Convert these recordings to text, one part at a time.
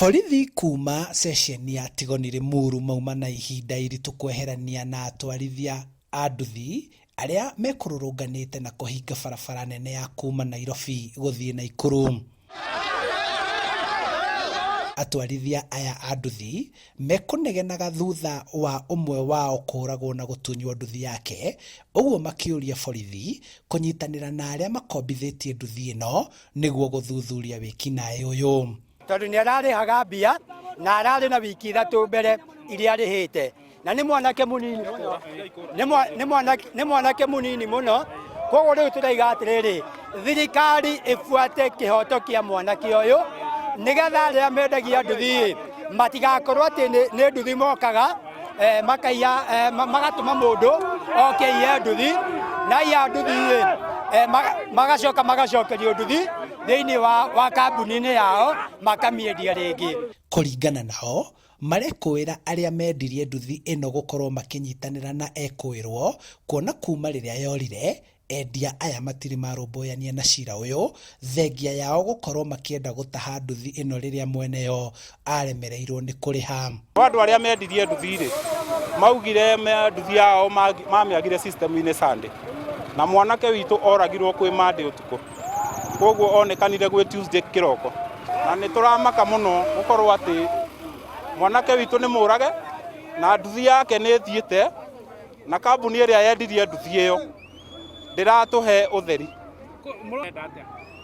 Borithi kuma ceceni ya Tigoni Limuru mauma na ihinda iritũ kweherania na atwarithia a nduthi arĩa mekũrũrũnganĩte na kũhinga barabara nene ya kuma Nairobi gũthiĩ Naikuru. Atwarithia aya a nduthi mekũnegenaga thutha wa ũmwe wao kũragwo na gũtunywo nduthi yake, ũguo makĩũria borithi kũnyitanĩra na arĩa makombithĩtie nduthi ĩno nĩguo gũthuthuria wĩkinaĩ ũyũ. Tondũ nĩ ararĩhaga mbia na ararĩ na wiki 3 mbere iria arĩhĩte, na nĩ mwanake mũnini mũno, nĩ mwanake mũnini mũno. Koguo rĩu tũraiga atĩrĩrĩ, thirikari ĩbuate kĩhoto kĩa mwanake ũyũ nĩgetha arĩa mendagia nduthi matigakorwo atĩ nĩ nduthi mokaga makaiya, magatũma mũndũ oke aiye nduthi, na aiya nduthi magacoka magacokerio nduthi thĩinĩ wa kambuni-inĩ yao makamĩendia rĩngĩ. Kũringana nao, marekũĩra arĩa mendirie nduthi ĩno gũkorwo makĩnyitanĩra na ekũĩrwo kuona kuma rĩrĩa yorire endia aya matirĩ marũmbũyania na cira ũyũ, thengia yao gũkorwo makĩenda gũtaha nduthi ĩno rĩrĩa mwene yo aremereirwo nĩ kũrĩha. Andũ arĩa mendirie nduthi rĩ, maugire nduthi yao mamĩagire system-inĩ Sunday, na mwanake witũ oragirwo kwĩ Monday ũtukũ, koguo onekanire gwĩ Tuesday kĩroko, na nĩ tũramaka mũno gũkorwo atĩ mwanake witũ nĩ mũrage na nduthi yake nĩ ĩthiĩte, na kambuni ĩrĩa yendirie nduthi ĩyo ndĩratũhe ũtheri.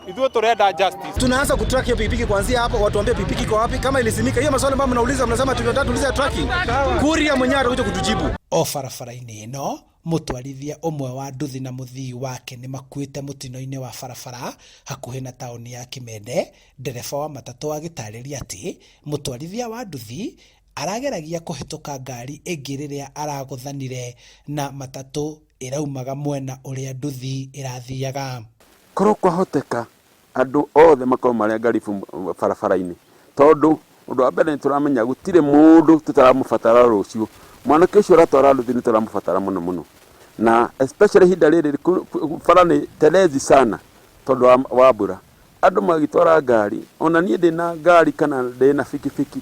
Ithuĩ tũrenda justice. Tunaanza kutrack hiyo pikipiki kuanzia hapo, watuambie pikipiki iko wapi, kama ilisimika. Hiyo maswali ambayo mnauliza, mnasema tunataka tuulize tracking. Kuria mwenyewe atakuja kutujibu. O barabara-inĩ ĩno, mũtwarithia ũmwe wa nduthi na mũthii wake nĩ makuĩte mũtino-inĩ wa barabara hakuhĩ na taũni ya Kimende, ndereba wa matatũ agĩtarĩria atĩ mũtwarithia wa nduthi arageragia kũhĩtũka ngari ĩngĩ rĩrĩa aragũthanire na matatũ ĩraumaga mwena ũrĩa nduthi ĩrathiaga. Korwo kwahoteka andũ othe makorwo marĩ angaribu barabara-inĩ, tondũ ũndũ wa mbere nĩ tũramenya gũtirĩ mũndũ tũtaramũbatara rũciũ. Mwanake ũcio ũratwara nduthi nĩ tũramũbatara mũno mũno, na especially ihinda rĩrĩ bara nĩ telezi sana tondũ wa mbura. Andũ magĩtwara ngari, ona niĩ ndĩna ngari kana ndĩna bikibiki,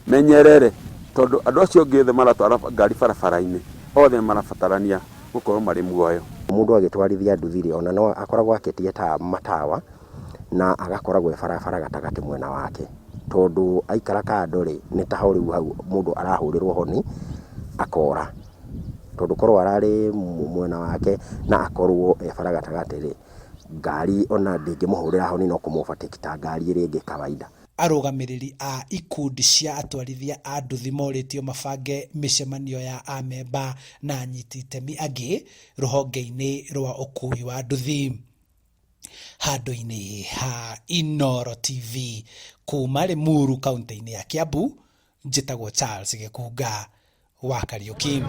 menyerere tondũ andũ acio angĩ othe maratwara ngari barabara-inĩ othe marabatarania gũkorwo marĩ muoyo. Mũndũ agĩtwarithia nduthi rĩ, ona no akoragwo akĩtie matawa na agakoragwo e barabara gatagatĩ mwena wake, tondũ aikara kando rĩ, nĩ taho rĩu hau mũndũ arahũrĩrwo honi akora, tondũ korwo ararĩ mwena wake na akorwo e bara gatagatĩ rĩ, ngari ona ndĩngĩmũhũrĩra honi no kũmũ overtake ta ngari ĩrĩa ĩngĩ kawaida. Arũgamĩrĩri a ikundi cia atwarithia a nduthi morĩtio mabange mĩcemanio ya amemba na anyiti itemi angĩ rũhonge-inĩ rwa ũkui wa nduthi. Handũ-inĩ ha Inooro TV kuma Limuru kaunti-inĩ ya Kiambu, njĩtagwo Charles Gĩkunga wa Kariuki.